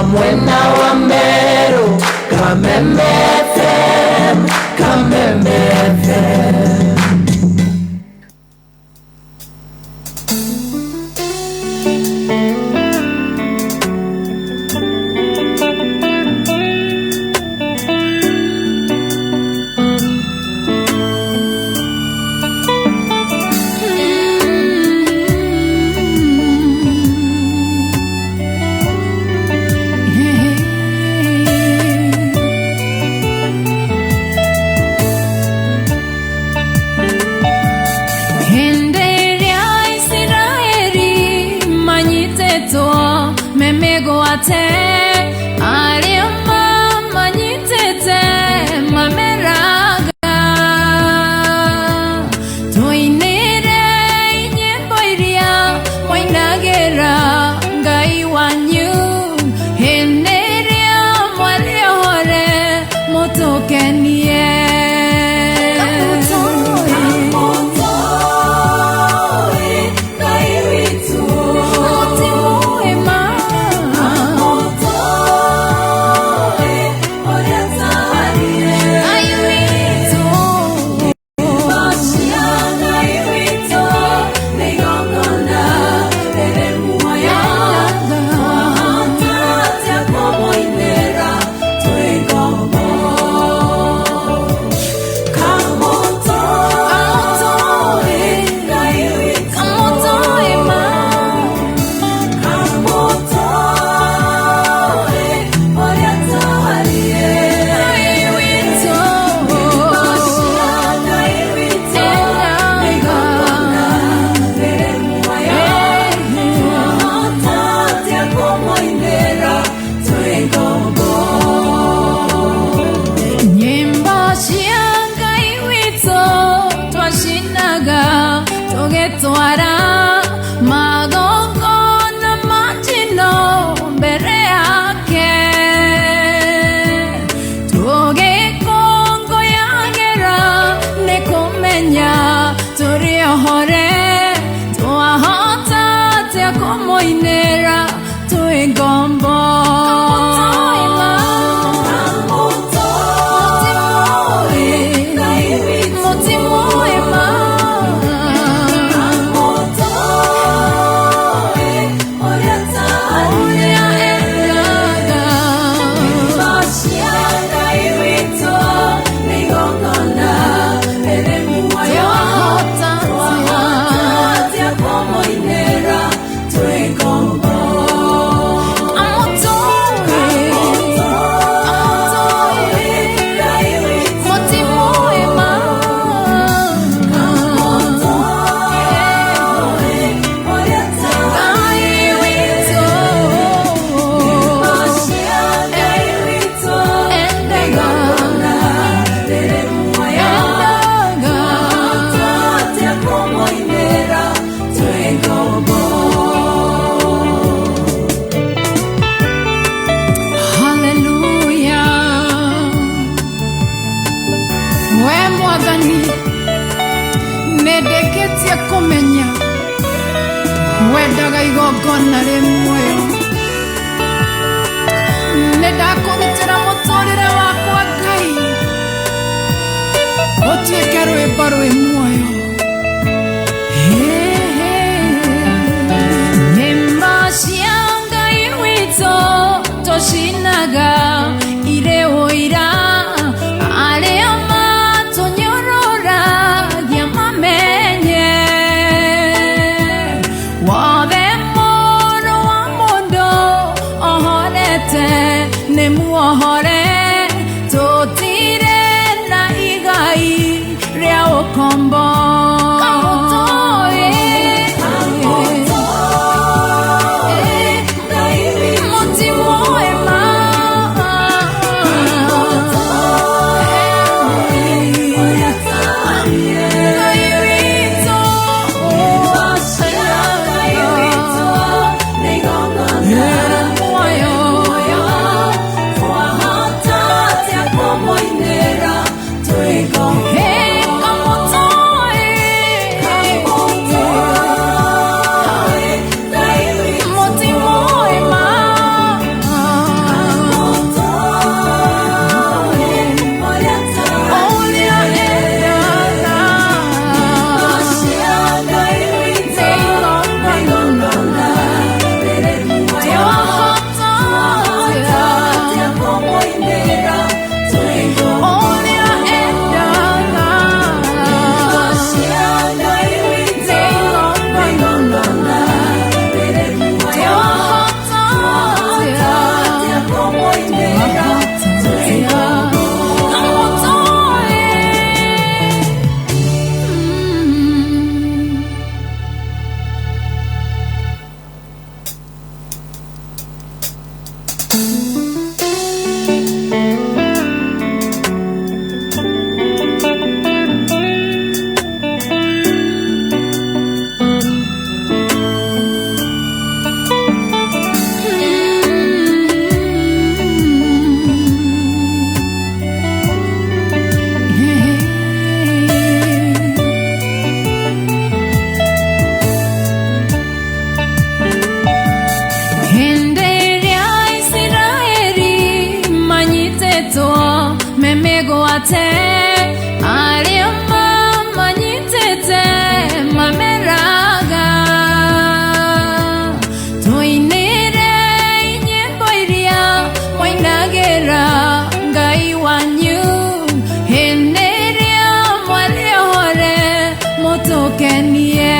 Na mwena wa Meru, Kameme FM, Kameme FM. Yeah. Hĩndĩ ĩrĩa Isiraeli manyitĩtwo me mĩgwate, arĩa mamanyitĩte mameraga, tũinĩre nyĩmbo iria mwainagĩra Ngai wanyu hĩndĩ ĩrĩa mwarĩ ohore mũtũkenie.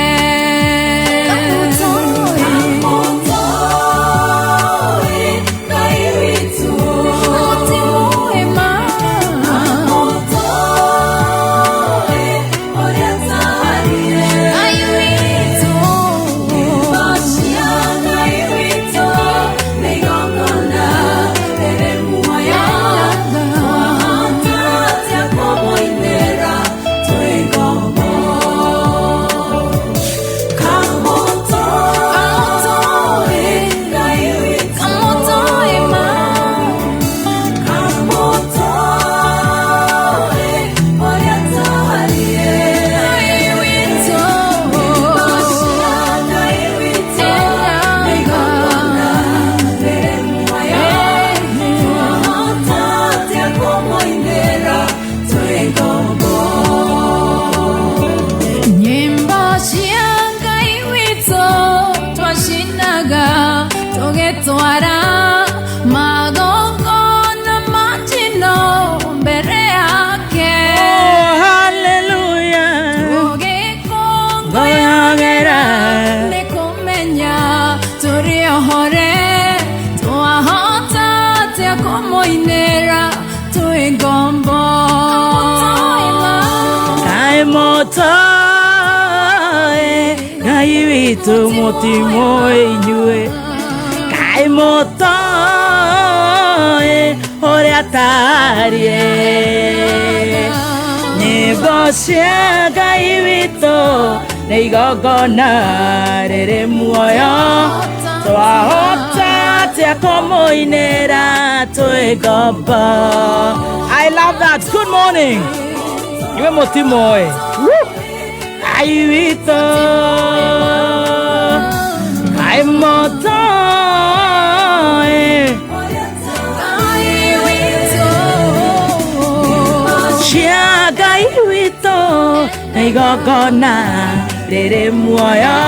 Nyĩmbo cia Ngai witũ twacinaga tũgĩtwara magongona ma njino mbere yake. Oh, hallelujah. Tũgĩkũngũyagĩra nĩ kũmenya tũrĩ ohore, twahota atĩa kũmũinĩra twĩ ngombo? Kaĩ motoĩ Ngai witũ mũtimũĩ inyuĩ, kaĩ mũtoĩ ũrĩa tariĩ. Nyĩmbo cia Ngai witũ nĩ igongona rĩrĩ muoyo, twahota atĩa kũmũinĩra twĩ ngombo? I love that. Good morning. Iwe mũtimũĩ Ngai witũ, kaĩ mũtoĩ Ngai witũ cia Ngai witũ nĩ igongona rĩrĩ muoyo,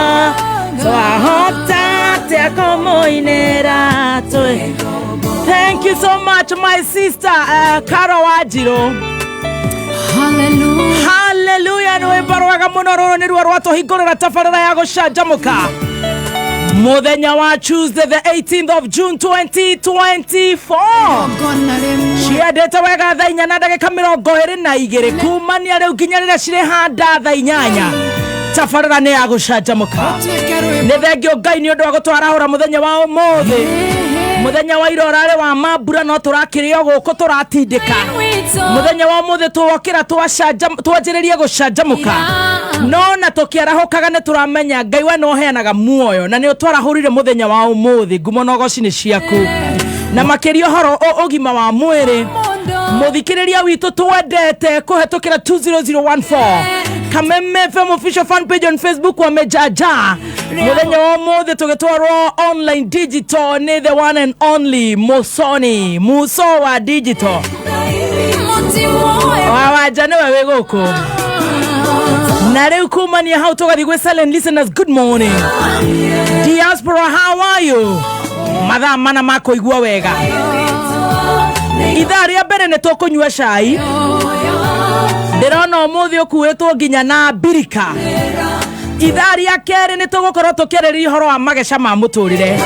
twahota atĩa kũmũinĩra twĩ. Thank you so much, my sister, Caro Wanjiru. Hallelujah. Haleluya. Nĩ rwĩmbo rwega mũno. Rũrũ nĩ ruo rwatũhingũrĩra tabarĩra ya gũcanjamũka mũthenya wa Tuesday, the 18th of June 2024. Gona rĩmwe. Ciendete wega thaa 4 na ndagĩka 22 kumania rĩu nginya rĩrĩa cirĩ handa thaa 8, tabarĩra nĩ ya gũcanjamũka. Tuĩke rwĩmbo. Nĩ thengio Ngai nĩ ũndũ wa gũtwarahũra mũthenya wa ũmũthĩ. Mũthenya wa ira ũrarĩ wa mambura, no tũrakĩrĩ o gũkũ tũratindĩka. Mũthenya wa ũmũthĩ twokĩra twanjĩrĩrie gũcanjamũka, no na tũkĩarahũkaga nĩ tũramenya Ngai we no ũheanaga muoyo na nĩ ũtwarahũrire mũthenya wa ũmũthĩ. Ngumo na ũgoci nĩ ciaku, na makĩria ũhoro ũgima wa mwĩrĩ. Mũthikĩrĩria witũ twendete kũhetũkĩra 20014 Kameme FM official fan page on Facebook wamejaja mũthenya wa ũmũthĩ tũgĩtwarwo online digital nĩ the one and only Musoni Muso wa digital. Wawanja nĩwe wĩ gũkũ na rĩu kumania hau tũgathiĩ gwĩ silent listeners. Good morning, diaspora, how are you? Mathaa 4 ma kũigua wega. Ithaa rĩa mbere nĩ tũkũnyua cai. Ndĩrona ũmũthĩ ũkuĩtwo nginya na mbirika. Ithaa rĩa kerĩ nĩ tũgũkorwo tũkĩarĩrĩria ũhoro wa mageca ma mũtũrĩre.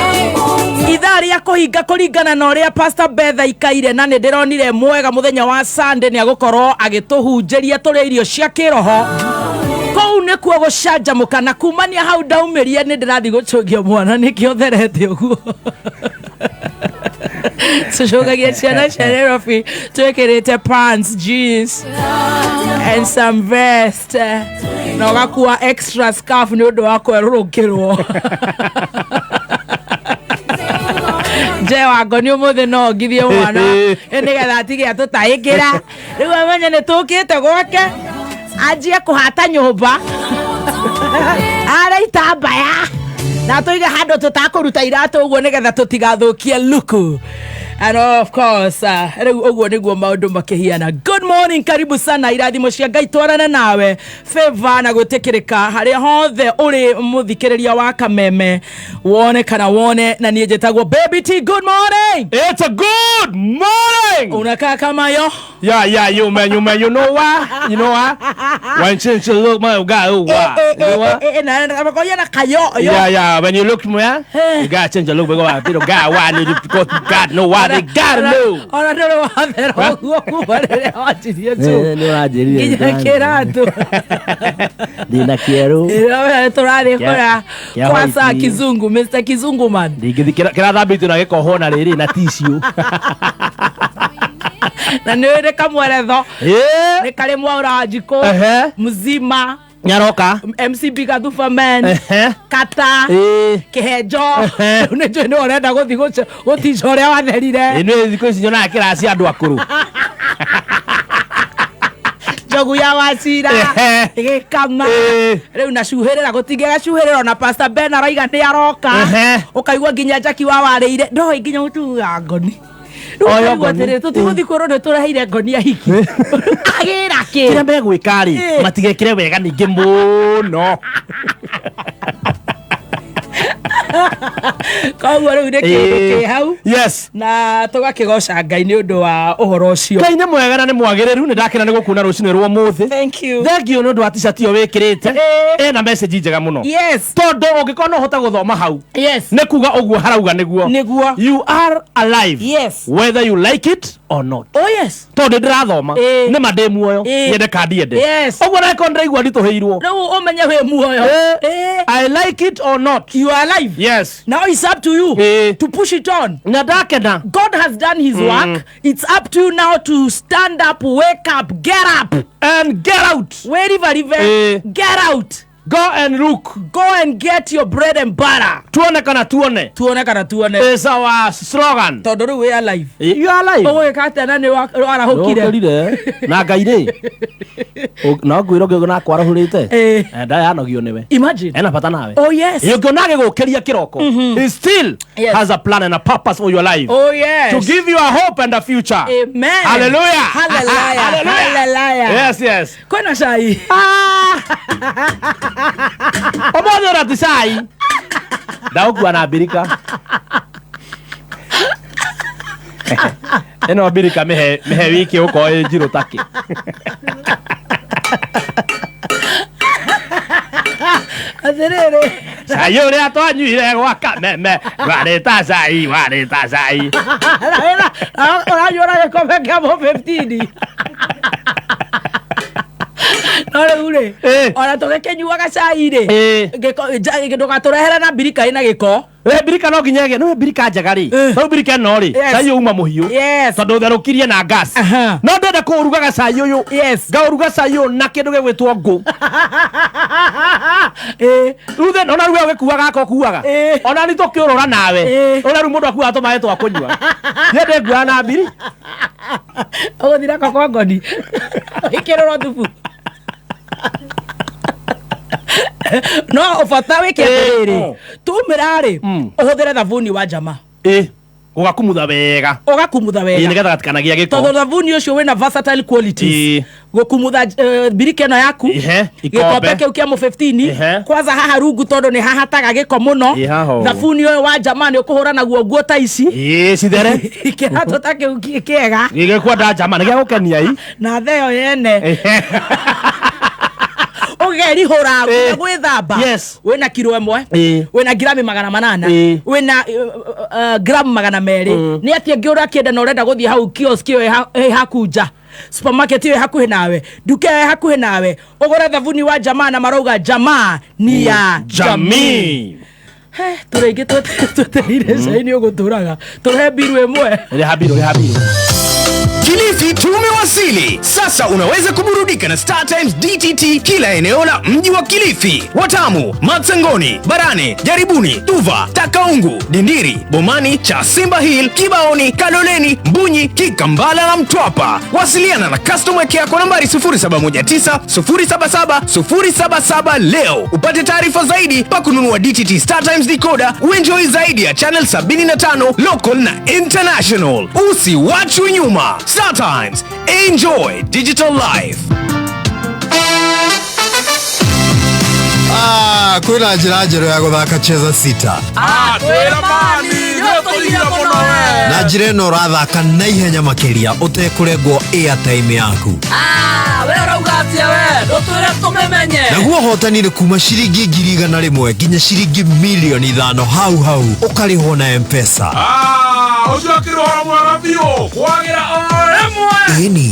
Ithaa rĩa kũhinga kũringana na ũrĩa Pastor Betha ikaire, na nĩ ndĩronire mwega mũthenya wa Sunday nĩ agũkorwo agĩtũhunjĩria tũrĩa irio cia kĩroho. Kũu nĩkuo gũcanjamũka, na kumania hau ndaumĩria nĩ ndĩrathiĩ gũcũngia mwana nĩkĩo therete ũguo. Tũcũgagia ciana cia Nairobi twĩkĩrĩte pants, jeans and some vest, na ũgakua extra scarf nĩ ũndũ wa kwerũrũkĩrwo. Nje wa ngoni ũmũthĩ no ongithie mwana nĩgetha atige atũtaĩkĩra. Rĩu amenye nĩ tũkĩte gwake, anjie kũhata nyũmba, are itambaya na tũige handũ tũtakũruta iratũ ũguo nĩgetha tũtigathũkie luku. And of course, rĩu ũguo nĩguo maũndũ makĩhiana. Good morning, karibu sana. Irathimo cia Ngai twarane nawe, favor na gwĩtĩkĩrĩka harĩa hothe ũrĩ, mũthikĩrĩria wa Kameme, wone kana wone. Na niĩ njĩtagwo Baby T. Good morning. It's a good morning. Unakaa kama yo. Yeah, you man, you man, you know why? You know why? When since you look, my God, oh, why? You know what? Na na kayo yo. Yeah. When you look, man, you gotta change your look because people got why, because God know why they gotta know. Ona ndũrĩ wathera ũguo kuma rĩrĩa wanjirie tu Nĩ ũranjĩrire. Nginya kĩratũ. Ndĩna kĩerũ. Tũrathiĩ kũrĩa Kĩa kwa Sir white. Kizungu, Mr Kizungu man. Ndingĩthi kĩrathambĩtio na gĩkohwo na rĩrĩ na tissue. Na nĩ nĩ kamweretho nĩ karĩ Mwaura wa Njikũ mzima. Nyaroka. MC Biga Thufa man. Kata. Kĩhenjo. Rĩu nĩ njũĩ nĩ ũrenda gũthiĩ gũtica ũrĩa watherire. Ĩnĩ thikũ ici nyonaga kĩraci andũ akũrũ. Njogu ya Wacira. Gĩkama. Rĩu na cuhĩrĩra gũtingĩaga cuhĩrĩra, ona Pastor Ben araiga nĩ aroka. Ũkaigua nginya Jaki wa warĩire ndoĩ nginya mũtu wa ngoni. Rĩu Oyo ũkaigua ngoni. atĩrĩrĩ, tũtigũthiĩ kwĩrwo nĩ tũreheire ngoni ya hiki agĩra kĩ. Kĩrĩa megwĩka rĩ, matigekĩre wega ningĩ mũno. Koguo rĩu nĩ kĩndũ kĩ hau. Na tũgakĩgoca Ngai nĩ ũndũ wa ũhoro ũcio. Ngai nĩ mwega na nĩ mwagĩrĩru. Nĩ ndakena nĩ gũkuona rũcinĩ rwa ũmũthĩ. Thank you. Thank you nĩ ũndũ wa t-shirt ĩyo wĩkĩrĩte. Ĩna message njega mũno. Tondũ ũngĩkorwo no ũhote gũthoma hau, nĩ kuga ũguo harauga nĩguo. Nĩguo. You are alive whether you like it or not. Oh yes. Tondũ ndĩrathoma nĩ ma ndĩ muoyo, nyende ka ndiende. Ũguo nakorwo ndĩraigua nditũhĩirwo, Rĩu ũmenye wĩ muoyo. I like it or not, You are alive. Now it's up to you to push it on. Na ndakena. God has done his work. It's up to you now to stand up, wake up, get up and get out. Wĩribaribe. Get out. Go and look. Go and get your bread and butter. Tuone kana tuone. Tuone kana tuone. Is our slogan. Tondũ rĩu wĩ alive. You are alive. Ũgũgĩka atĩa na nĩ warahũkire? Nũkĩrire na Ngai rĩ, no ngwĩra ũngĩona akwarahũrĩte, ndayanogio nĩwe. Imagine. Ena bata nawe. Oh yes. Ũngĩona agĩgũkĩria kĩroko, he still has a plan and a purpose for your life, Oh yes. to give you a hope and a future. Amen. Hallelujah. Hallelujah. Hallelujah. Hallelujah. Yes. Kwĩna cai. Ũmũthĩ ũra ti cai ndagũkua na mbirika ĩno, mbirika mĩhe mĩhe wiki ũkorwo ĩ njirũ takĩ. Atĩrĩrĩ. Cai ũrĩa twanyuire gwaka meme warĩ ta cai, warĩ ta cai. Ũranyua na gĩkombe kĩa mo 15, no rĩu rĩ, ona tũgĩkĩnyuaga cai rĩ, ndũgatũrehere na mbirika ĩna gĩko. We mbirika no nginya ĩgĩe nĩwe mbirika njega rĩ. Rĩu mbirika ĩno rĩ, cai ũyũ uma mũhiũ, tondũ ũtherũkirie na gas. No ndĩrenda kũũrugaga cai ũyũ, ngaũruga cai ũyũ na kĩndũ gĩgwĩtwo ngũ. Rĩu thĩna ona rĩu we ũgĩkuaga gaka ũkuaga, ona ni tũkĩũrũra nawe, ũrĩa rĩu mũndũ akuaga tũmaĩ twa kũnyua, niĩ ndĩnguaga na mbiri. Ũgũthiĩ nako kwa ngoni ĩkĩrũrwo thubu, no ũbata wĩke atĩrĩrĩ, tumĩra rĩ, ũhũthĩre thabuni wa jama. Ũgakumutha wega. Ũgakumutha wega. Nĩgetha gatikanagia gĩko. Tondũ thabuni ũcio wĩna versatile qualities gũkumutha mbirika ĩno yaku, Ikombe. gĩkombe kĩu kĩa mũ 15. Kwanza haha rungu, tondũ nĩ hahataga gĩko mũno. Haha ũguo. Thabuni ũyũ wa jama nĩ ũkũhũra naguo nguo ta ici. Cithere. Kĩratũ ta kĩu kĩega. Gĩgĩkwenda njama nĩ gĩa gũkenia i. Na theo yene ũgerihũra nginya gwĩthamba. Wĩna kiro 1, wĩna ngirami 800, wĩna gramu 200. Nĩ atĩa ngĩ ũrakĩenda na ũrenda gũthiĩ hau kiosk ĩyo ĩ haku nja, supermarket ĩyo ĩ hakuhĩ nawe, nduka ĩyo ĩ hakuhĩ nawe, ũgũre thabuni wa jamaa, na marauga jamaa ni ya jamii. Jamii. Tũrĩ aingĩ twetereire cai nĩ ũgũtũraga tũrehe mbiru ĩmwe. Rĩha mbiru, rĩha mbiru. Kilifi tumewasili. Sasa unaweza kuburudika na Star Times DTT kila eneo la mji wa Kilifi, Watamu, Matsangoni, Barane, Jaribuni, Tuva, Takaungu, Dindiri, Bomani, cha Simba Hill, Kibaoni, Kaloleni, Mbunyi, Kikambala na Mtwapa. Wasiliana na customer care kwa nambari 0719 077 077 leo upate taarifa zaidi pa kununua DTT Star Times decoder, uenjoy zaidi ya channel 75 local na international. Usiwachwe nyuma. Star Times, enjoy digital life. Ah, kwĩna njĩra njerũ ya gũthaka Cheza Sita. Na njĩra ĩno ũrathaka na ihenya makĩria ũtekũrengwo airtime yaku. We ũrauga atĩa we? Ndũtwĩre tũmĩmenye. Naguo ũhotani nĩ kuma ciringi 100,000 nginya ciringi 5,000,000 hau hau ũkarĩhwo na M-Pesa. Ũcio akĩrĩ ũhoro mwega biũ kwagĩra o rĩmwe. Ĩni,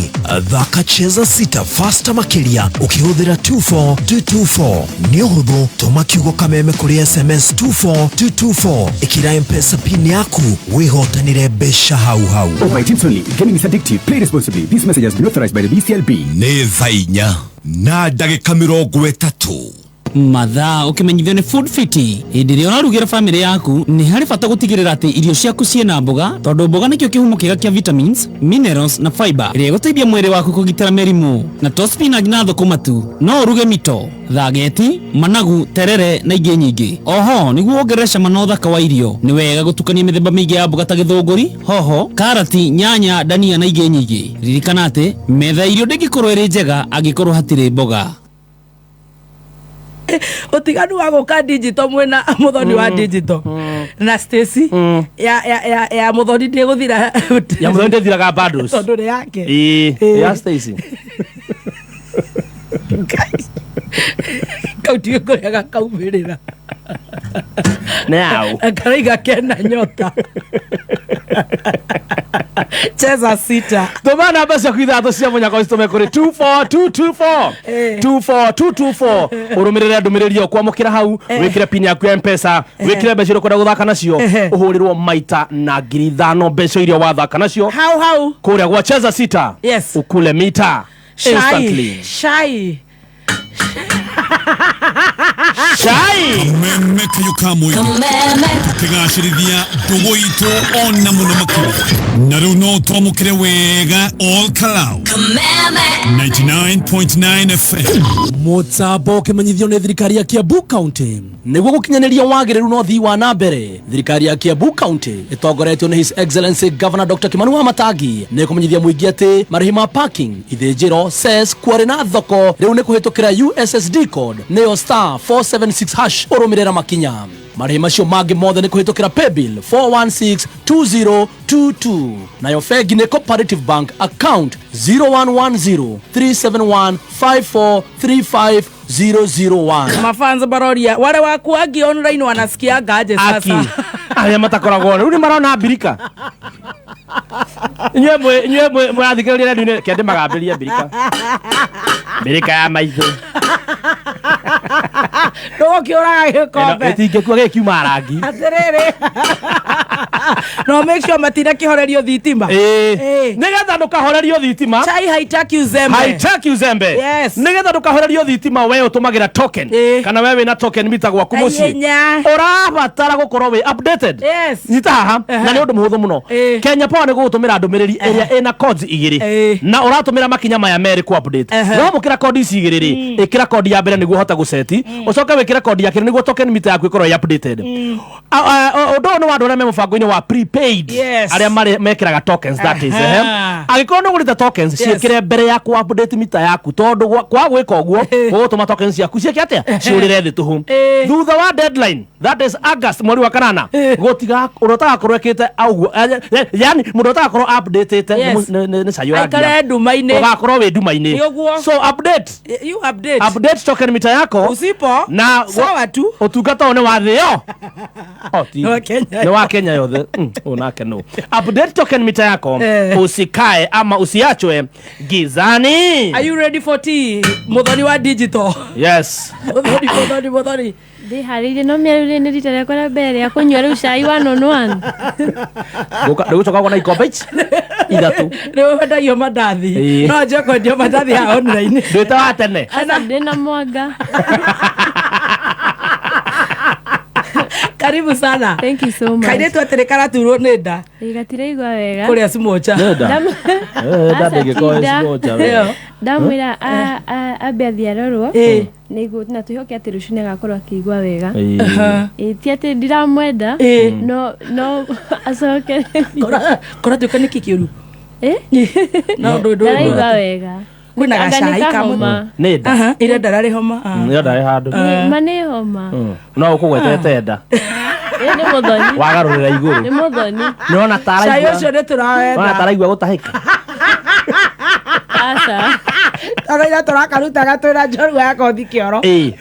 thaka Cheza Sita faster makĩria ũkĩhũthĩra 24224. Nĩ ũhũthũ, tũma kiugo kameme kũrĩ SMS 24224, ĩkĩra M-Pesa pin yaku wĩhotanĩre mbeca hau hau. Over 18 only. Gaming is addictive. Play responsibly. This message has been authorized by the BCLB. Nĩ thaa inya na ndagĩka mĩrongo ĩtatũ. Mathaa ũkĩmenyithio nĩ Food Fit. Hĩndĩ ĩrĩa ũrarugĩra bamĩrĩ yaku, nĩ harĩ bata gũtigĩrĩra atĩ irio ciaku ciĩna mboga, tondũ mboga nĩkĩo kĩhumo kĩega kĩa vitamins, minerals na fiber ĩrĩa ĩgũteithia mwĩrĩ waku kũgitĩra mĩrimũ. Na to spinach na thũkũma tu, no ũruge mito, thageti, managu, terere na ingĩ nyingĩ. Oho nĩguo wongerere cama na ũthaka wa irio, nĩ wega gũtukania mĩthemba mĩingĩ ya mboga ta gĩthũngũri, hoho, karati, nyanya, dania na ingĩ nyingĩ. Ririkana atĩ metha ya irio ndĩngĩkorwo ĩrĩ njega angĩkorwo hatirĩ mboga. Ũtiganu wa gũka digital mwĩna mũthoni wa digital na Stacy ya mũthoni ndĩgũthira. Ya mũthoni ndĩthiraga bundles. Tondũ nĩ yake. Ĩĩ, ya Stacy. Kau tiwe kũrĩa gakaumĩrĩra. Now. Karaiga kena nyota. Cheza Sita. Tũma namba ciaku ithatũ cia mũnyaka ũcitũme kũrĩ 24224. 24224. Ũrũmĩrĩre ndũmĩrĩri ĩyo kwamũkĩra hau, wĩkĩre pin yaku ya M-Pesa, wĩkĩre mbeca iria ũkwenda gũthaka nacio, ũhũrĩrwo maita na 5,000 mbeca iria wathaka nacio. Hau hau. Kũrĩa gwa Cheza Sita. Yes. Ukule mita. Instantly. Shai. Shai. Kameme kayo ka mũingĩ tũkĩgacĩrithia ndũgũ itũ ona mũno makĩria. Na rĩu no twamũkĩre wega all Kalau 99.9 FM. Mũtambo ũkĩmenyithio nĩ thirikari ya Kiambu County nĩguo gũkinyanĩria wagĩrĩru na ũthii wa na mbere. Thirikari ya Kiambu County ĩtongoretio nĩ His Excellency Governor Dr. Kimani Wamatangi nĩ kũmenyithia mũingĩ atĩ marĩhi ma parking, ithĩnjĩro, cess, quarry na thoko rĩu nĩ kũhĩtũkĩra USSD code nĩyo star 476 hash ũrũmĩrĩra makinya. Marĩhi macio mangĩ mothe nĩ kũhĩtũkĩra paybill 4162022, nayo bengi nĩ Cooperative Bank account 01103715435001. Mafanzo baroria wale wakuagi online wanasikiaga aje Aki. sasa? Arĩa matakoragwo rĩu nĩ marona mbirika. Inyuĩ mũrathikĩrĩria redio-inĩ, kĩndĩ magambĩrie mbirika. Mbirika ya maitho. Ndũgũkĩũraga gĩkombe. Ĩtingĩkua gĩkiuma rangi. Atĩrĩrĩ. No make sure matinakĩhorerio thitima. Ĩĩ. Nĩgetha ndũkahorerio thitima. Chai haitaki uzembe. Haitaki uzembe. Yes. Nĩgetha ndũkahorerio thitima we ũtũmagĩra token. Kana we wĩna token mita gwaku mũciĩ. Naihenya. Ũrabatara gũkorwo wĩ updated. Yes. Nyita haha na nĩ ũndũ mũhũthũ mũno. Kenya Power nĩ gũgũtũmĩra ndũmĩrĩri ĩrĩa ĩna codes igĩrĩ. Na ũratũmĩra makinya maya merĩ ku update. Wamũkĩra code ici igĩrĩ rĩ, ĩkĩra code ya mbere nĩguo ũhote gũceti, ũcoke wĩkĩre code ya kerĩ nĩguo token mita yaku ĩkorwo ĩ updated. Ũndũ ũyũ nĩ wa andũ arĩa me mũbango-inĩ wa prepaid. Yes. Arĩa marĩ mekĩraga tokens, that is. Angĩkorwo nĩ ũgũrĩte tokens, ciĩkĩre mbere ya ku update mita yaku, tondũ kwa gwĩka ũguo gũgũtũma tokens ciaku ciĩke atĩa? Ciũrĩre thĩ tũhũ. Thutha wa deadline, that is August mweri wa kanana, gũtiga ũrĩa ũtagakorwo ĩkĩte ũguo, yani mũndũ ũtagakorwo updatĩte nĩ cayo Aikare nduma-inĩ. Ũgakorwo wĩ nduma-inĩ. Nĩũguo. So update. You update. Update token mita yako. Usipo na sawa tu. Ũtungata ũyũ nĩ wa thĩ yo. Nĩ Nĩ wa Kenya yothe. Unake no. Update token mita yako. Usikae ama usiachwe gizani. Are you ready for tea? Muthoni wa digital. Yes. Muthoni, muthoni, muthoni. Ndĩharĩirie no mĩarĩrie nĩ rita rĩakwa rĩa mbere rĩa kũnyua rĩu cai one on one. Ndũgũcoka kuona ikombe ici ithatũ. Rĩu wendagio mandathi. Ĩĩ. No nje kwendio mandathi haha online. Ndwĩte wa tene. Aca ndĩna mwanga. Karibu sana. Thank you so much. Kairĩtu atĩrĩ karaturwo nĩ nda. Ĩ, gatiraigua wega. Kũrĩa smocha. Nĩ nda? Ndam- Eh, nda Aca ndĩngĩkorwo ti nda. ĩ smocha, we. Ĩyo. Ndamwĩra ambe athiĩ arorwo. Ĩ. Nĩguo na twĩhoke atĩ rũciũ nĩagakorwo akĩigua wega. Ĩĩ. Ĩ, ti atĩ ndiramwenda Ĩ. no no acoke. Kũratuĩka nĩkĩ kĩũru? Ĩ? No ndũ Ndaraigua wega. Kwĩna Anga nĩ gacai ka kahoma. Nĩ nda. Aha, ira ndararĩ homa. Ah. Nĩ nda ĩ handũ. Ma nĩ homa. No ũkũgwetete nda. Ĩ, nĩ mũthoni. Wagarũrĩra igũrũ. Nĩ mũthoni. Nĩwona ta Cai araigua. ũcio nĩ Nĩwona tũrawenda. ta araigua gũtahĩka. Aca. Taraira tũrakarutaga twĩna njorua ya kothi kĩoro. Ĩĩ.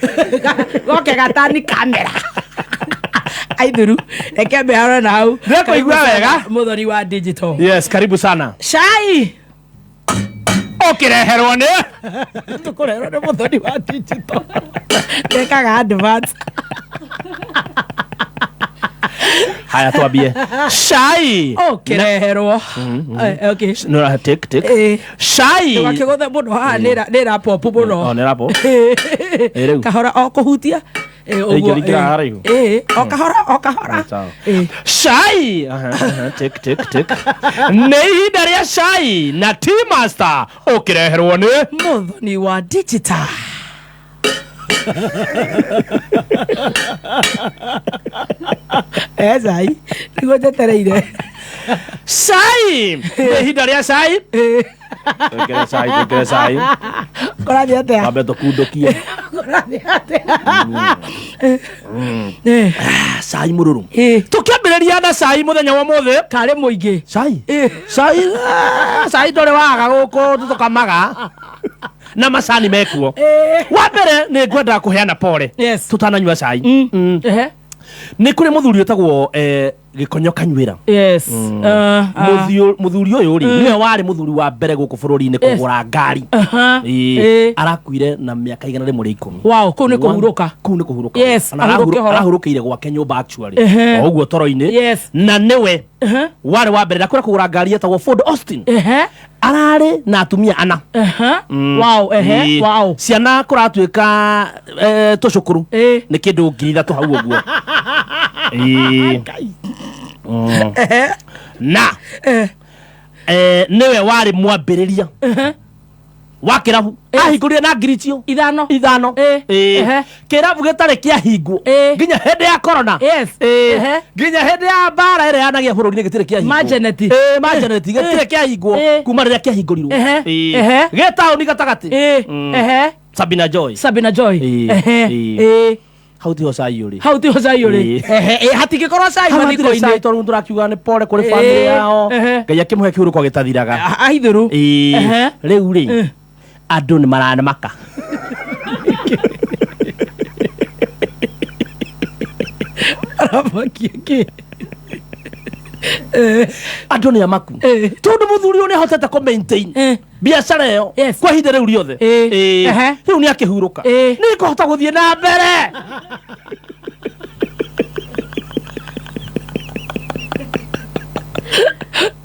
Goke gatani kamera. Aithuru, reke mbe na hau. Ndĩkũigua wega. Mũthoni wa digital. Yes, karibu sana. Cai. Ũkĩreherwo nĩ Tũkũrerwo nĩ mũthoni wa digital. Ndekaga advert. Haya twambie. Cai. Ũkĩreherwo. Eh, okay. No, take take. Ĩĩ. Cai. Ndũgakĩgũthe mũno haha nĩ ĩra pop mũno. Oh, nĩ ĩra pop. Ĩ, rĩu. Kahora o kũhutia. Ĩ, ũguo, Ĩngĩringĩra ĩ. haraihu. Ĩ, o kahora o kahora. Sawa. Ĩ. Cai. Aha, aha, Tick tick tick. Nĩ ihinda rĩa cai na Tea Master ũkĩreherwo nĩ Mũthoni wa digital. Eh, cai nĩguo njetereire. Cai. Nĩ ihinda rĩa cai. Twĩkĩre cai, twĩkĩre cai. Kũrathiĩ atĩa? Twambe tũkundũkie. Kũrathiĩ atĩa? Eh, Cai mũrũrũ. ĩ, Tũkĩambĩrĩria na cai mũthenya wa ũmũthĩ. karĩ mũingĩ. Cai. Ĩ. Cai. ah, Cai ndũrĩ waga gũkũ tũkamaga. Na macani mekuo. Wa mbere nĩ ngwendaga kũheana pole. Yes. Tũtananyua cai. Mm. Ehe. Nĩ kũrĩ mũthuri wĩtagwo Gĩkonyo Kanyuĩra. Yes. Mũthuri ũyũ rĩ nĩwe warĩ mũthuri wa mbere gũkũ bũrũri-inĩ kũgũra ngari. Aha. Ĩĩ. Ĩ. Arakuire na mĩaka 110. Wow, kũu nĩ kũhurũka. Kũu nĩ kũhurũka. Yes, Na ahurũke horo. arahurũkĩire gwake nyũmba actually. Ehe. O ũguo toro-inĩ. Yes. Na nĩwe Ehe. warĩ wa mbere ndakwĩra kũgũra ngari yetagwo Ford Austin. Ehe. Ararĩ na atumia ana. Ehe. Wow, ehe. Ĩĩ. Wow. Ciana kũratuĩka tũcũkũrũ. Ĩĩ. Nĩ kĩndũ 3,000 hau ũguo. Ĩĩ. Na nĩwe warĩ mwambĩrĩria wa kĩrabu ahingũrire na ngiri icio Ithano. ithano. Ĩĩ. Ĩĩ. Ehe. Kĩrabu gĩtarĩ kĩahingwo Ĩĩ. nginya hĩndĩ ya corona. Yes. Ĩĩ. Ehe. Nginya hĩndĩ ya mbara ĩrĩa yanagia bũrũri-inĩ gĩtirĩ kĩahingwo. Majeneti. Ĩĩ, majeneti gĩtirĩ kĩahingwo Ĩĩ. kuma rĩrĩa kĩahingũrirwo. Ehe. Ĩĩ. Ehe. Gĩ taũni gatagatĩ. Ĩĩ. Ehe. Sabina Joy. Sabina Joy. Ĩĩ. Ehe. Ĩĩ. Ĩĩ. Hau tiho cai ũrĩ. Hau tiho cai ũrĩ. Ĩĩ. Ehe. Ĩ, hatingĩkorwo cai Hau hatirĩ cai mathiko-inĩ. tondũ tũrakiuga nĩ pole kũrĩ Ĩĩ. bamĩrĩ yao. Ehe. Ngai akĩmũhe kĩhurũko gĩtathiraga. Aithũru. Ĩĩ. Ehe. Rĩu rĩ andũ nĩ maramaka. Aramakia kĩ? Andũ nĩ amaku. Ĩĩ. Tondũ mũthuri ũyũ nĩ ahotete kũ maintain Ĩĩ. biacara ĩyo Yes. kwa ihinda rĩu rĩothe. Ĩĩ. Ĩĩ. Ehe. Rĩu nĩ akĩhurũka. Ĩĩ. Nĩ ngũhota gũthiĩ na mbere.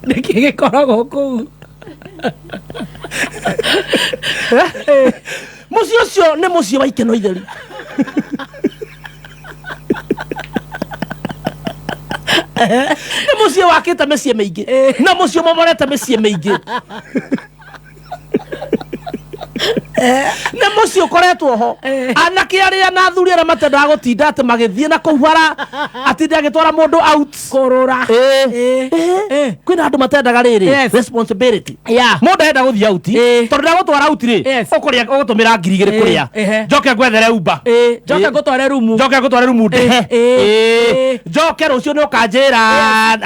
Nĩkĩ gĩkoragwo kũu? Mũciĩ ũcio nĩ mũciĩ wa ikeno itheri. Nĩ mũciĩ wakĩte mĩciĩ mĩingĩ na mũciĩ ũmomorete mĩciĩ mĩingĩ. Nĩ mũciĩ ũkoretwo ho anake arĩa na athuri arĩa matendaga gũtinda atĩ magĩthiĩ na kũu bara atinde agĩtwara mũndũ out Kũrũra. Ĩĩ. Ĩĩ. Kwĩna andũ matendaga rĩrĩ Yes. responsibility. Yeah. Mũndũ arenda gũthiĩ out Ĩĩ. tondũ ndagũtwara out rĩ Yes. ũkũrĩa ũgũtũmĩra 2,000 Ĩĩ. kũrĩa Ehe. njoke ngwethere Uber. Ĩĩ. Njoke Ĩĩ. ngũtware rumu. Njoke ngũtware rumu ndehe. Ĩĩ. Ĩĩ. Ĩĩ. Njoke rũciũ nĩ ũkanjĩra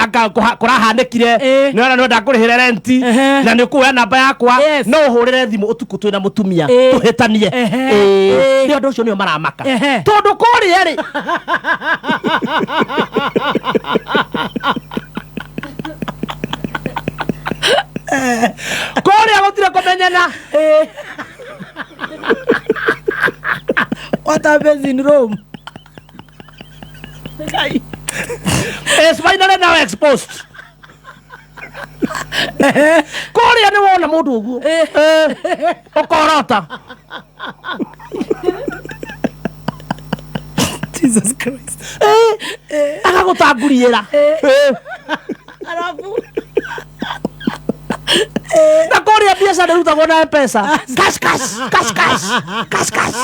anga kũrahanĩkire Ĩĩ. nĩ wona nĩwenda ngũrĩhĩre renti Ehe. na nĩ ũkũoya namba yakwa Yes. no ũhũrĩre thimũ ũtukũ twĩna mũtumia Ĩĩ. tũhĩtanie. Ehe. Ĩĩ. Ĩĩ. Nĩ ũndũ ũcio nĩo maramaka Ehe. tondũ kũrĩa rĩ kũrĩa gũtirĩ kũmenyana. What happens in Rome? Is finally now exposed. Kũrĩa nĩ wona mũndũ ũguo Eh, ũkorota. Jesus Christ. Eh, agagũtanguriĩra. Eh. Arabu. Na kũrĩa biacara ĩrutagwo na mpesa, cash cash cash cash cash cash.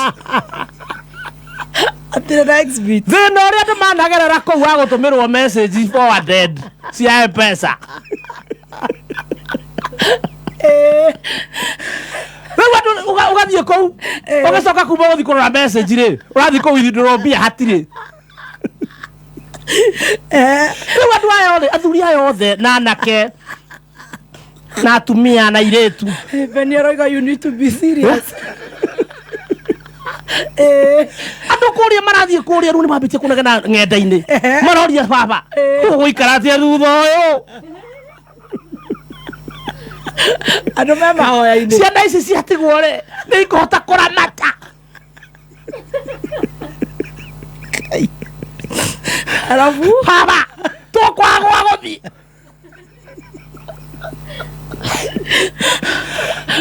Atĩrĩ na exhibit. Thĩna ũrĩa andũ managerera kũu wa gũtũmĩrwo message forwarded cia mpesa. Rĩu andũ ũgathiĩ kũu, ũgĩcoka kuma gũthiĩ kũrora message rĩ, ũrathiĩ kũu ithindũrwo mbia hatirĩ. Rĩu andũ aya othe, athuri aya othe na anake na atumia na airĩtu. Beni aroiga you need to be serious. Andũ kũrĩa marathiĩ kũrĩa rĩu nĩ mambĩtie kũnegena ng'enda-inĩ, maroria baba ũgũikara atĩa thutha ũyũ. Andũ me mahoya-inĩ. Ciana ici ciatigwo rĩ, nĩ ikũhota kũramata? Arabu. Baba tũkwagwa gũthiĩ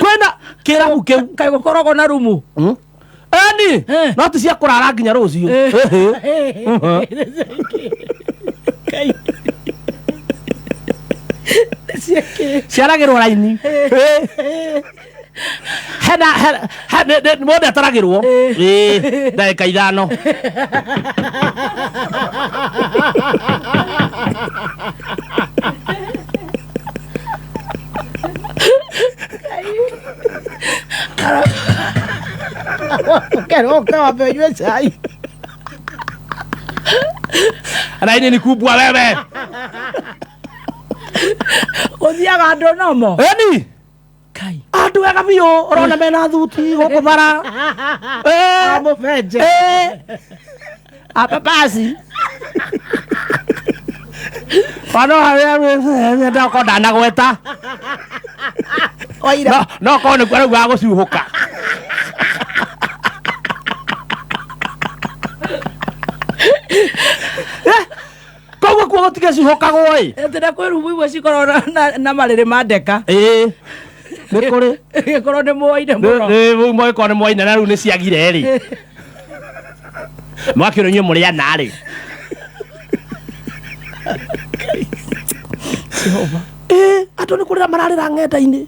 kwĩna kĩrabu kĩu. Kaĩ gũkoragwo na rumu? Eni no ti cia kũrara nginya rũciũ. Ciaragĩrwo raini hena mũndũ ataragĩrwo Ĩĩ, ndagĩka 5. Ũkeroka wambe ũnyue cai. Raini ni kubwa wewe. Gũthiaga andũ nomo. Eni Kai. Andũ ega biũ, ũrona mena thuti gũkũ bara. Eh, Amũbenje. Eh. Apapasi pano harĩa ndako ndanagweta. Waira. No korwo nĩkuo arauga gũcuhũka. Eh, koguo kuo gũtigĩcuhũkagwo ĩ. Atĩ na kwĩ rumu imwe cikoragwo na marĩrĩ ma ndeka. Ĩĩ, nĩ kũrĩ. Gĩkorwo nĩ mwoine mũno. Mwĩkorwo nĩ mwaina na rĩu nĩ ciagire rĩ, mwakĩrwo inyuĩ mũrĩ ana rĩ. Ĩĩ, andũ nĩ kũrĩra mararĩra ng'enda-inĩ,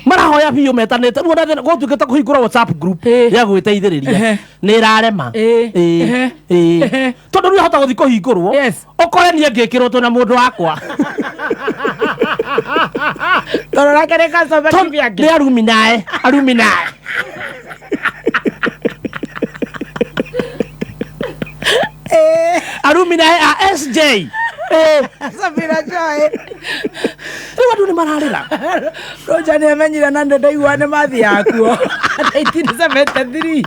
marahoya biũ metanĩte. Rĩu ona thĩna gũtuĩkĩte kũhingũra WhatsApp group ya gwĩteithĩrĩria nĩ ĩrarema. Ĩĩ, ĩĩ. Tondũ rĩu ahota gũthiĩ kũhingũrwo ũkore niĩ ngĩkĩrwo twĩna mũndũ wakwa. Tondũ nake nĩ customer kivyake. Nĩ arumi nae, arumi nae. Arumi nae a SJ. Eh. Sabina Joy. Rĩu andũ nĩ mararĩra. Roger nĩ amenyire na ndĩ ndaigua nĩ mathiaga kuo 1973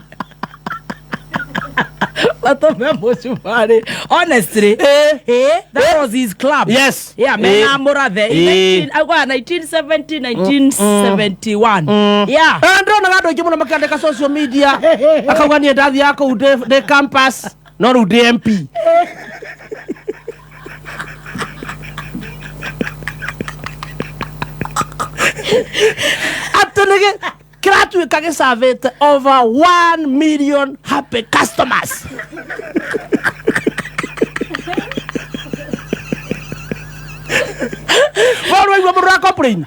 matũme mũcumarĩ, honestly. Eh. That was his club. Yes. Yeah, mena mũrathe. Auga 1970, 1971, yeah. Eh, ndĩronaga andũ aingĩ mũno makĩandĩka social media, akauga niĩ ndathiaga kũu ndĩ campus no rĩu ndĩ MP. Atĩ nĩ kĩratuĩka gĩcavĩte over 1 million happy customers. Wona waigua mũndũ ra complain,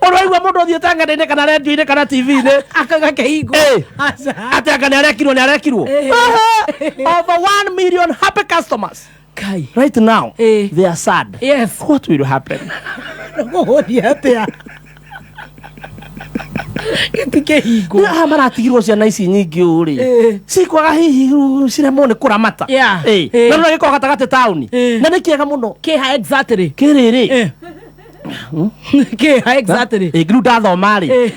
ũrĩ waigua mũndũ ũthiĩte ng'enda-inĩ kana rendio-inĩ kana TV-inĩ akauga kĩhingo? Eh. Atĩ anga nĩ arekirwo, nĩ arekirwo. Ehe. Over 1 million happy customers. Kai. Right now Eh. they are sad. Yes. What will happen? Gũgũthiĩ atĩa gĩti kĩhingo? Nĩ haha maratigirwo ciana ici nyingĩ ũũ rĩ, Eh. cikwaga hihi rĩu ciremwo nĩ kũramata. Yeah. Eh. Eh. Na rĩu gĩkorwo gatagatĩ taũni Eh. na nĩ kĩega mũno. Kĩha exactly? Kĩrĩrĩ. Kĩha exactly? Rĩu ndathoma rĩ,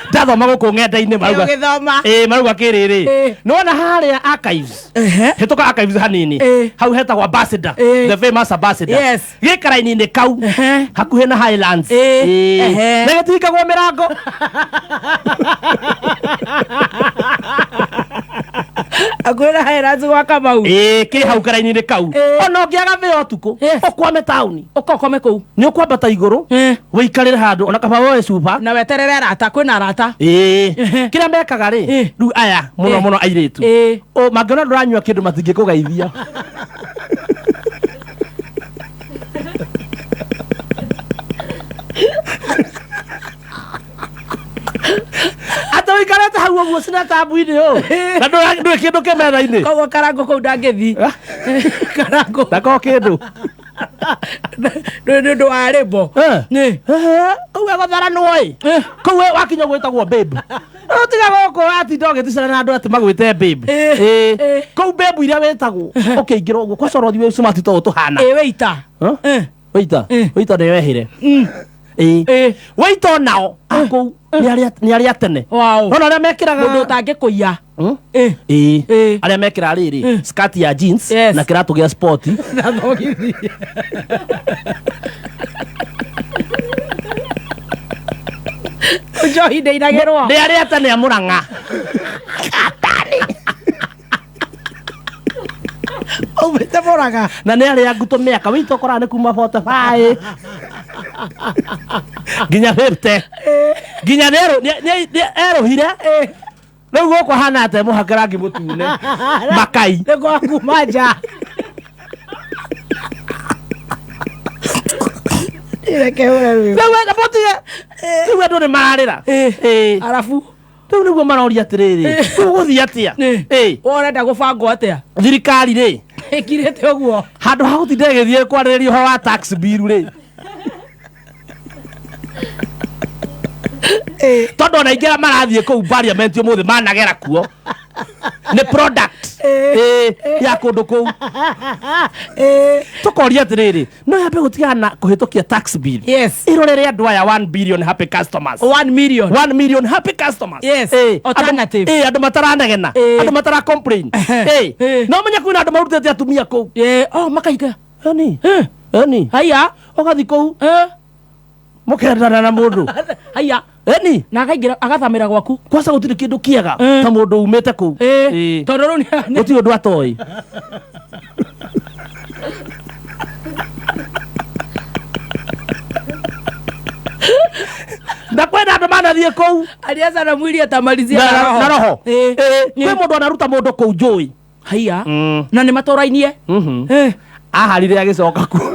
ndathoma gũkũ ng'enda-inĩ marauga Ũgĩthoma. Ĩ, marauga kĩrĩrĩ. Eh. Nĩwona harĩa archives, hĩtũka archives hanini, hau hetagwo Ambassador, the famous Ambassador. Yes. Gĩkaraini-inĩ kau hakuhĩ na Highlands. Eh. Ĩ. Ehe. Na gĩtihingagwo mĩrango. Hakuhĩ na Highlands gwa Kamau. Ĩĩ, kĩ hau karaini-inĩ kau. Ĩĩ. Ona ũngĩaga thĩ ũtukũ, Yes. ũkwame taũni. Ũka ũkome kũu. Nĩ ũkwambata igũrũ, Eh. wĩikarĩre handũ ona kaba woe cuba. Na weterere arata, kwĩna arata. Ĩĩ. Ehe. Kĩrĩa mekaga rĩ, Ĩĩ. rĩu aya mũno Ĩĩ. mũno airĩtu. Ĩĩ. O mangĩona ndũranyua kĩndũ matingĩkũgeithia. Atĩ ũikarĩte hau ũguo cina tambu-inĩ ũ na ndũrĩ kĩndũ kĩ metha-inĩ. Koguo Karangũ kũu ndangĩthiĩ. Karangũ. Ndako kĩndũ. Nĩ ũndũ wa rĩmbo. Eh. Nĩ. Ehe, kũu egũtharanwo ĩ. Eh. Kũu wakinya gwĩtagwo babe. Rĩu tiga gũkũ watinda ũgĩticana na andũ atĩ magwĩte babe. Eh, Ĩĩ. eh. Kũu babe iria wĩtagwo ũkĩingĩra ũguo kwaca ũrothi wĩ smart ta ũũ tũhana. Ĩ wĩita. Huh? Eh. Wĩita. Eh. Wĩita nĩ wehire. Ĩĩ. Ĩĩ. Wĩita onao a kũu nĩ arĩa tene. Wow. Nona arĩa mekĩraga Mũndũ ũtangĩkũiya. Hmm? Ĩ. Ĩĩ. Ĩĩ. Arĩa mekĩraga rĩrĩ Eh. skirt ya jeans Yes. na kĩratũ gĩa sport. Na thogithi. Njohi ndĩinagĩrwo. Nĩ arĩa tene a Mũrang'a. Aumĩte Mũrang'a. Na nĩ arĩa ngutũ mĩaka wĩita ũkoraga nĩ kuma 45 nginya 50 nginya nĩ erũhire rĩu gũkũ hana atĩ mũhake rangi mũtune makai. Nĩ kwa kuma nja. Reke hũre rwĩmbo. Rĩu wenda mũtige rĩu andũ nĩ mararĩra. Ĩĩ. Arabu. Rĩu nĩguo maroria atĩrĩrĩ, rĩu gũthiĩ atĩa? Ĩ. Ĩĩ. Ũrenda gũbangwo atĩa? Thirikari rĩ Ĩkirĩte ũguo. Handũ ha gũtinda ĩgĩthiĩ kwarĩrĩria ũhoro wa tax bill rĩ, tondũ ona aingĩ arĩa marathiĩ kũu parliament ũmũthĩ managera kuo nĩ product ĩĩ ya kũndũ kũu. Tũkoria atĩrĩrĩ, no yambe gũtigana na kũhĩtũkia tax bill, Yes. ĩrorere andũ aya 1 billion happy customers. 1 million. 1 million happy customers. Yes. Ĩĩ. Alternative. Ĩĩ, andũ mataranegena, Ĩĩ. andũ matara complain. Ehe. Ĩĩ. Ĩĩ. No menye kwĩna andũ marutĩte atumia kũu. Ĩĩ. Oh, makahinga. Ĩni. Eh. Ĩni. Haiya. Ũgathiĩ kũu Eh. mũkendana na mũndũ. Haiya. Ĩni. Na akaingĩra agathamĩra gwaku. Kwaca gũtirĩ kĩndũ kĩega Eh. ta mũndũ umĩte kũu. Ĩĩ. Ĩĩ. Tondũ rĩu Gũtirĩ ũndũ atoĩ. Na kwĩna andũ manathiĩ kũu alianza na mwili atamalizia na na roho. Ĩĩ. Ĩĩ. Kwĩ mũndũ anaruta mũndũ kũu njũĩ. Haiya. Na nĩ matũrainie. Eh. Aharire agĩcoka kuo.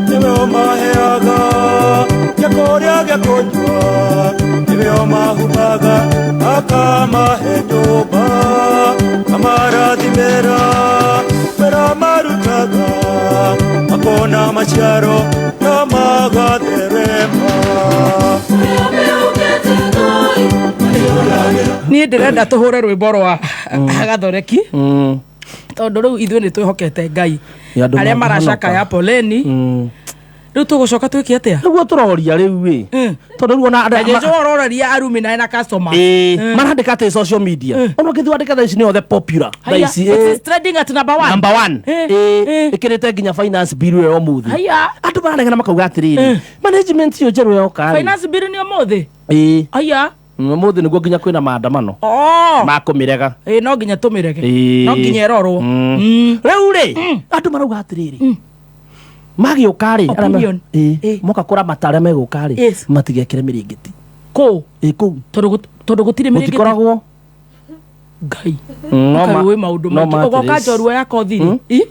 Nĩwe ũmaheaga gĩa kũrĩa gĩa kũnyua, nĩwe ũmahumbaga akamahe nyũmba, amarathimĩra wĩra marutaga, makona maciaro na magatherema. Niĩ ndĩrenda tũhũre rwĩmbo rwa gathoreki tondũ rĩu ithuĩ nĩ twĩhokete Ngai Ya andũ arĩa mangĩhonoka. maracakaya poleni rĩu tũgũcoka twĩke atĩa? Nĩguo tũroria rĩu ĩ, tondũ rĩu ona Na Jesu ororeria arumi na ena customer. Ĩĩ, marandĩka atĩ social media ona ũngĩthiĩ wandĩka thaa ici nĩyo the popular thaa Haiya, ici it ĩĩ. is trending at number one. Number one. Eh, Ĩĩ, eh. ĩkĩrĩte nginya finance bill ĩyo ũmũthĩ. Haiya. Andũ maranegena makauga atĩrĩrĩ, management ĩyo njerũ yoka rĩ. Finance bill nĩ ũmũthĩ. Ĩĩ. Haiya. Ũmũthĩ nĩguo nginya kwĩna maandamano Oh. ma kũmĩrega. Ĩĩ, no nginya tũmĩrege. Ĩĩ. No nginya ĩrorwo. Rĩu rĩ andũ marauga atĩrĩrĩ, magĩũka rĩ arĩa Opinion. ĩĩ, moka kũramata arĩa megũka rĩ Yes. matigekĩre mĩrĩngĩti. Kũ? Ĩĩ, kũu. Tondũ gũtirĩ mĩrĩngĩti. Gũtikoragwo. Ngai. No Ũkaĩ wĩ maũndũ no maingĩ. ma Ũgoka atĩrĩrĩ. njorua ya kothi rĩ. Ĩ?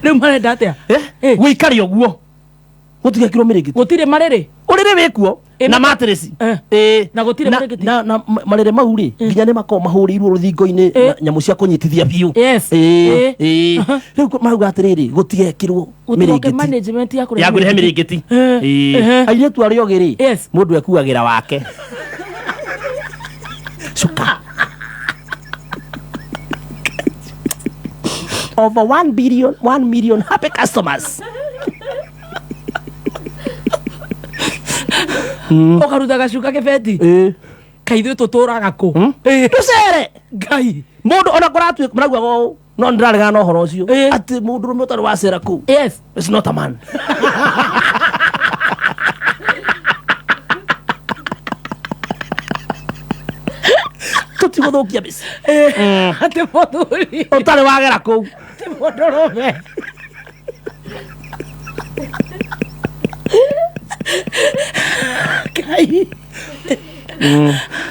Rĩu marenda atĩa? Gũikare ũguo. Gũtigekĩrwo mĩrĩngĩti. Gũtirĩ marĩrĩ. Ũrĩrĩ wĩkuo Ĩ, na matirĩci. Eh. Na gũtirĩ mĩrĩngĩti. Na marĩrĩ mau rĩ, nginya nĩ makoragwo mahũrĩirwo rũthingo-inĩ na nyamũ cia kũnyitithia biũ. Yes. Ĩĩ, Ĩ. ĩĩ. Rĩu marauga atĩrĩrĩ, gũtigekĩrwo Gũtigoke mĩrĩngĩti management ya kũrehe ya kũrehe mĩrĩngĩti. Eh, Ĩĩ. ehe. Airĩtu arĩa ogĩ rĩ, Yes. mũndũ ekuagĩra wake cuka. Over 1 billion, 1 million happy customers. Ũkaruta gacuka kĩbeti. Ĩĩ. Kaithuĩ tũtũraga kũ? Tũcere. Ngai. Mũndũ ona kũratuĩka maraugaga ũũ, no nĩndĩraregana na ũhoro ũcio Ĩĩ. atĩ mũndũrũme ũtarĩ wacera kũu Yes. is not a man. Tũtigũthũkia mbica. Atĩ mũthuri. Ũtarĩ wagera kũu. Atĩ mũndũrũme. Ngai.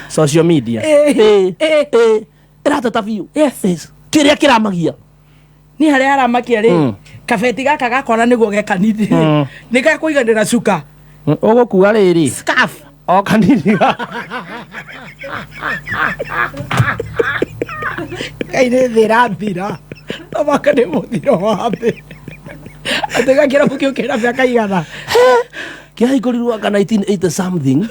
Social media. Ĩĩ. Ĩĩ. Ĩĩ. Ĩĩ. Ĩrateta biũ. Yes. Yes. Kĩrĩa kĩramagia. Niĩ harĩa haramakia rĩ, kabeti gaka gakora nĩguo ge kanini rĩ, nĩ gakũiganĩra cuka. Ũgũkua rĩrĩ. Scarf. O kanini. Ngai nĩ thĩ ĩrathira. No mũhaka nĩ mũthiro wa thĩ. Atĩ gakĩrabu kĩu kĩna mĩaka igana. Kĩahingũrirwo anga 1980 something.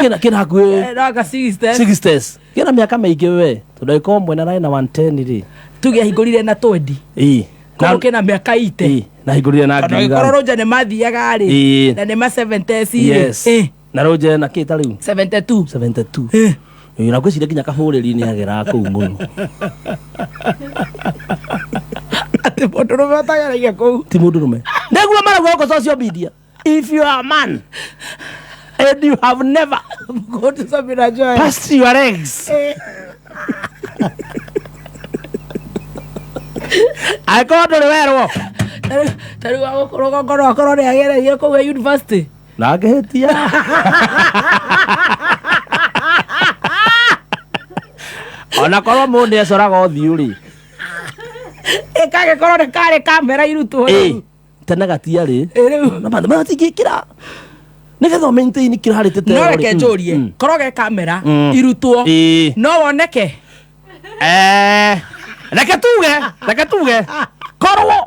Kĩna kĩna hakuhĩ No anga 60. 60s. Kĩna mĩaka mĩingĩ we. Tondũ angĩkorwo mwena ararĩ na 110 rĩ. Tuge ahingũrire na 20. Ĩĩ. Koguo kĩna mĩaka ite. Ĩĩ. Na hingũrire na Tondũ ngiri angĩkorwo ithano. Rũnja nĩ mathiaga rĩ, Ĩĩ. na nĩ ma 70s rĩ. Yes. Ĩĩ. Na Rũnja na kĩ ta rĩu? 72. 72. Ĩĩ. Ĩĩ, na ngwĩciria nginya kahũrĩri nĩ ageraga kũu mũno. Atĩ mũndũrũme ũtageragia kũu. Ti mũndũrũme. Nĩguo marauga gũkũ social media. If you are a man and you have never Go to Sabina Joy. passed your legs. Angĩkorwo ndũrĩ werwo. Ta rĩu agũkorwo ngoro akorwo nĩ agereire kũu e university. Na angĩhĩtia. Ona korwo mũndũ nĩ ecoraga ũthiũ rĩ. Ĩkagĩkorwo nĩ karĩ kamera irutwo Ĩĩ. rĩu. Tene gatiarĩ. Ĩ rĩu. Na bandũ matingĩkĩra. Nĩgetha ũmaintain kĩrarĩte ta No ĩyo rĩ. reke njũrie, korwo ge kamera irutwo, Ĩĩ. no woneke. Eh, reke tuge, reke tuge korwo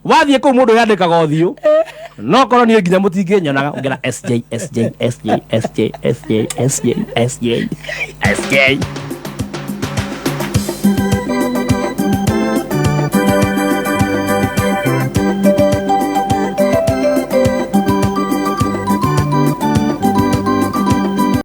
wathiĩ kũu mũndũ yandĩkaga ũthiũ, no korwo niĩ nginya mũtingĩnyonaga ũngĩra SJ SJ SJ SJ SJ SJ SJ SJ.